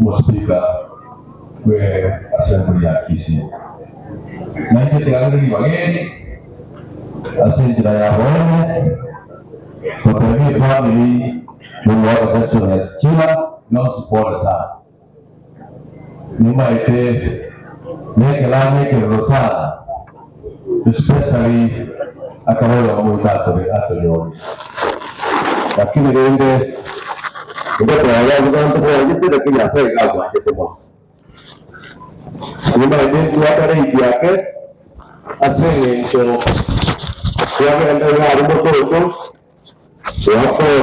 Omospika bwe assembly ya Kisii. Nainche tiga ribaga eri ase enchera ya boene gotebia efamiri y'omogaka Jackson Nyachichira yonsi pole sana. Nimaete nekeranya ekerero sana especially akaba oyomo oito atore atonyorire. Lakini rende ndoto yangu ntokuwanjete lakini Nyasaye gagwanjete mono. Nimaete ntwatare yake ase eng'encho twagenda iga aria mosoto twakore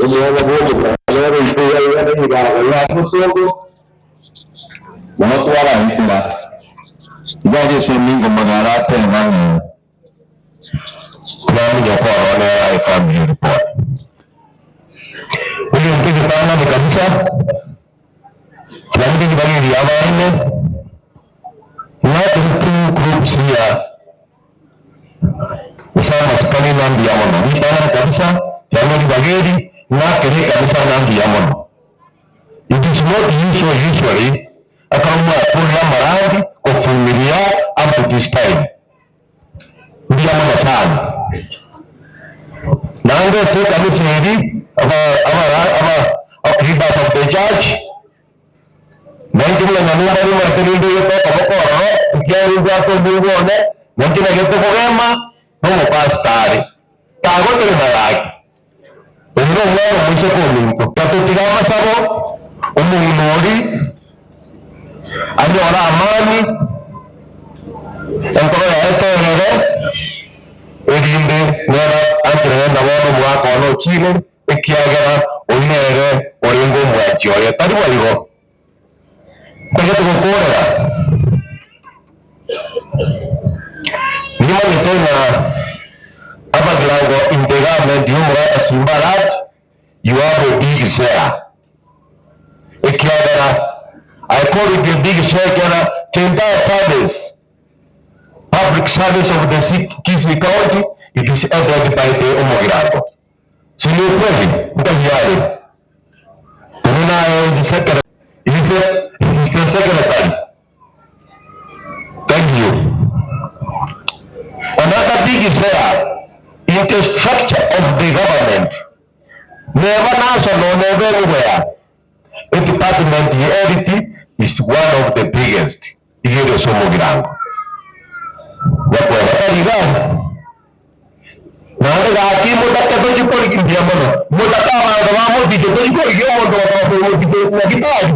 omwana bwa omogano ore intwe iga iga na emigago ya mosogo Bono twaraitera iga aria ase emingo magara ateba ng'a twamenya kwarora nere efamily report. Egento egetang'ani kabisa kirange kibageri abaene not in two groups here ase amasikani na mbuya mono ritang'ani kabisa kirange kibageri ng'akere ekanisa na mbuya mono. It is not usual usually ekero mwakorire amarandi kofumilia up to this time. Mbuya mono sana. Naende ase ekanisa eri aba aba aba leaders of the church nainche buna nyamumba nimanyete rinde egete okoboko ororo ekiagera nimbwate omongu one nainche nagete kogema na omopastor are tagotenena gaki. Oyo nomwana omoiseke ominto. Gatotiga amasabo omong'ina oria anyore amani, enkoro yaye terere, erinde nere ancherere na bono omogaka one ochire, ekiagera oyio nere orenge omwanchi oye. Tari boigo? Ntagete gokoorera. Nimanyete ng'a abagirango in the government y'omogaka Simba Arati, you have a big share. Ekiagera I call it a big share ekiagera the entire service, public service of the Kisii County, it is headed by the omogirango. Si ni ukweli? Ntahiari. Tuna naye secretary. He's the secretary. Thank you. Another big share in the structure of the government. Never national, never anywhere. A department health is one of the biggest. Igere somo girango. Yakwega tariga. Naende gaki motake tochi korigia mbuya mono. Motake abanto ba moticho tochi korigia omonto gotoka moticho nyagitari.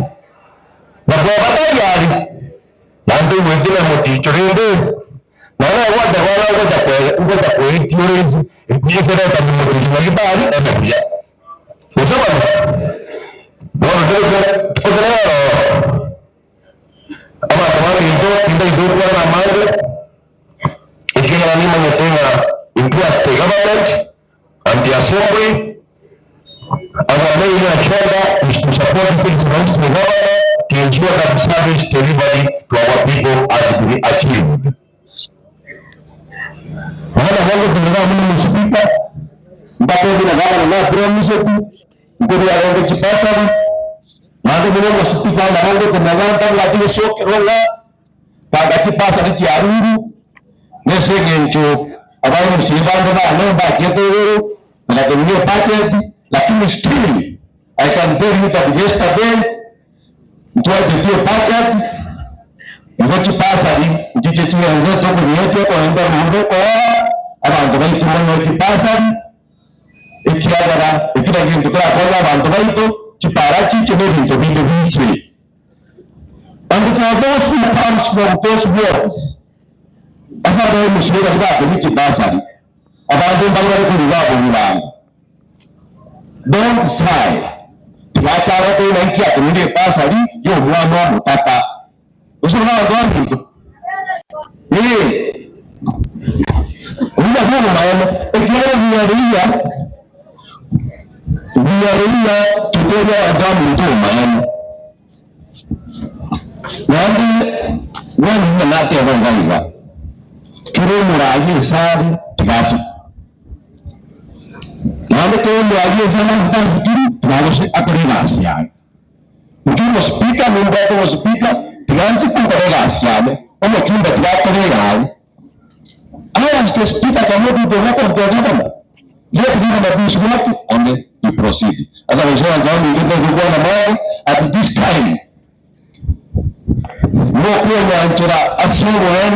Nakwega tari ari. Naende oigwete na moticho rende. Naende egwate bono ngocha kwe ngocha kweetia ore inse, inse retani moticho nyagitari ebe buya. Gose bono? Bono togocha togocha rero abanto baminto tintagete gokwana amange, ekiagera nimanyete ng'a intwe as the government and the assembly, our main agenda is to support things to the government to ensure that service delivery to our people has been achieved. Maana bongo tunataka mimi msipika mpaka hivi na gavana na promise ngori ya rongo chipasa maana mimi msipika na bongo tunataka tanga tile soke ronga tanga chipasa ni chiaruru nese ngencho abayo msibando na nomba kiete na kwenye budget lakini still I can tell you that yesterday mtu ajetie budget igo chipasa ni nchiche chigengo tokunyete oenda runde kwa abantu baitu mono chipasa ekiagera ekira gintu kirakonya abantu baitu chipara chiche n'ebintu bindi biche. And for those who comes from those words asa abaye mushobora bwako n'ikibasari abantu mbali bari kuri babo milango don't sigh tigachaga tena iki atumire pasari yo mwana omotaka ushobora abantu eh uba bwo maana ekiagera biyaria biyaria tuteria adamu nto maana nandi wani nate ngaiga kiri murayi esari tigasi nandi kiri murayi esari tigasi kiri tigasi akore gasi yae Njumo speaker nimbato speaker tigansi kukorera asiame omochumba tigakorera. I as the speaker cannot do the work of the governor. Let the governor do his work and then you proceed. Otherwise, I'm going to go on at this time. No kwenyanchira asubwe.